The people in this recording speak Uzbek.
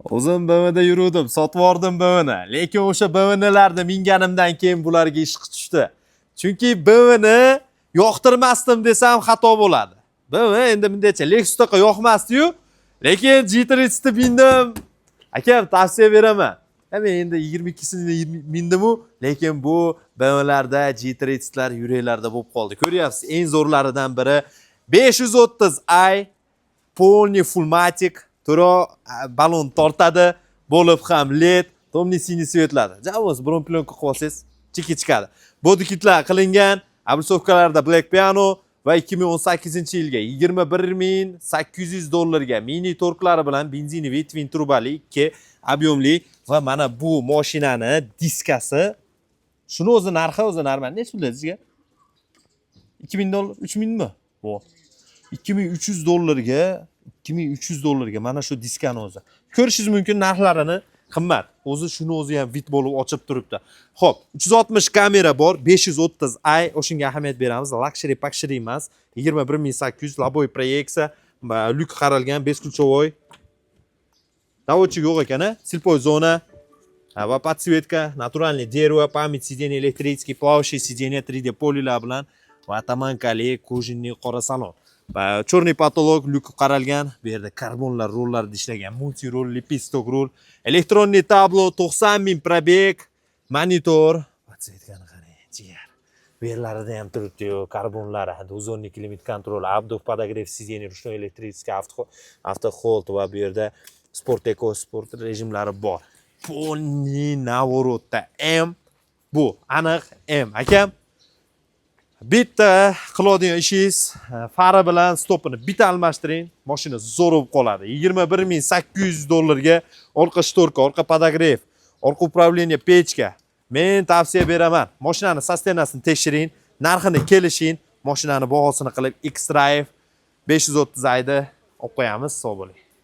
O'zim BMWda yuruvdim, sotib yubordim BMWni. Lekin o'sha BMWlarni minganimdan keyin bularga ishqi tushdi. Chunki BMWni yoqtirmasdim desam, xato bo'ladi. BMW endi bundaycha Lexusdaqa yoqmasdi-yu, lekin G30 ni mindim. Akam, tavsiya beraman. Ha, men endi 22sini mindim-u, lekin bu BMWlarda G30lar yuraklarda bo'lib qoldi. Ko'ryapsiz, eng zo'rlaridan biri 530i, полный fullmatic, to'ro balon tortadi, bo'lib ham LED, темный синий цвет larda. Javobsiz бронепленка qilib olsangiz, chiki chiqadi. Body kitlar qilingan, облицовка larda black piano va 2018-yilga 21 800 dollarga mini torklari bilan benzinovый twin turbali, 2 объем li. Va mana bu mashinani diskasi, shuni o'zi narxi o'zi normal. Necha pul dedingiz? 2000 dollar, 3000 mi? Vo. 2300 dollarga, 2300 dollarga mana shu diskani o'zi. Ko'rishingiz mumkin narxlarini, qimmat. O'zi shuni o'zi ham вид bo'lib ochib turibdi. Xo'p, 360 kamera bor, 530 i, o'shanga ahamiyat beramiz. Luxury pakshiri emas. 21 800, лобовой proyeksiya, lyuk qaralgan, бесключевой. Доводчик yo'q ekan, a? Слепой зона va подсветка, натуральный дерево, память сиденья электрический, плавающее сиденье, 3D поле lar bilan va оттоманка li кожаный qora salon. Va черный потолок, lyuk qaralgan. Bu yerda karbonlar rollarda ishlagan, multi rul, лепесток rul, электронный табло, 90 ming пробег, monitor, подсветка ni qarang, jigar. Bu yerlarida ham turibdi-yu, karbonlari, двухзонный климат контроль, обдув, подогрев сидений, ручной электрический авто hold va bu yerda sport, eko, sport rejimlari bor. Полный наворот da M, bu aniq M. Akam, bitta qiladigan ishingiz, fara bilan stopini bitta almashtiring, mashina zo'r bo'lib qoladi. 21 800 dollarga orqa шторка, orqa подогрев, orqa управление, pechka. Men tavsiya beraman, mashinani состояние sini tekshiring, narxini kelishing, mashinani bahosini qilib, X-Drive 530 ayni olib qo'yamiz. Sog' bo'ling.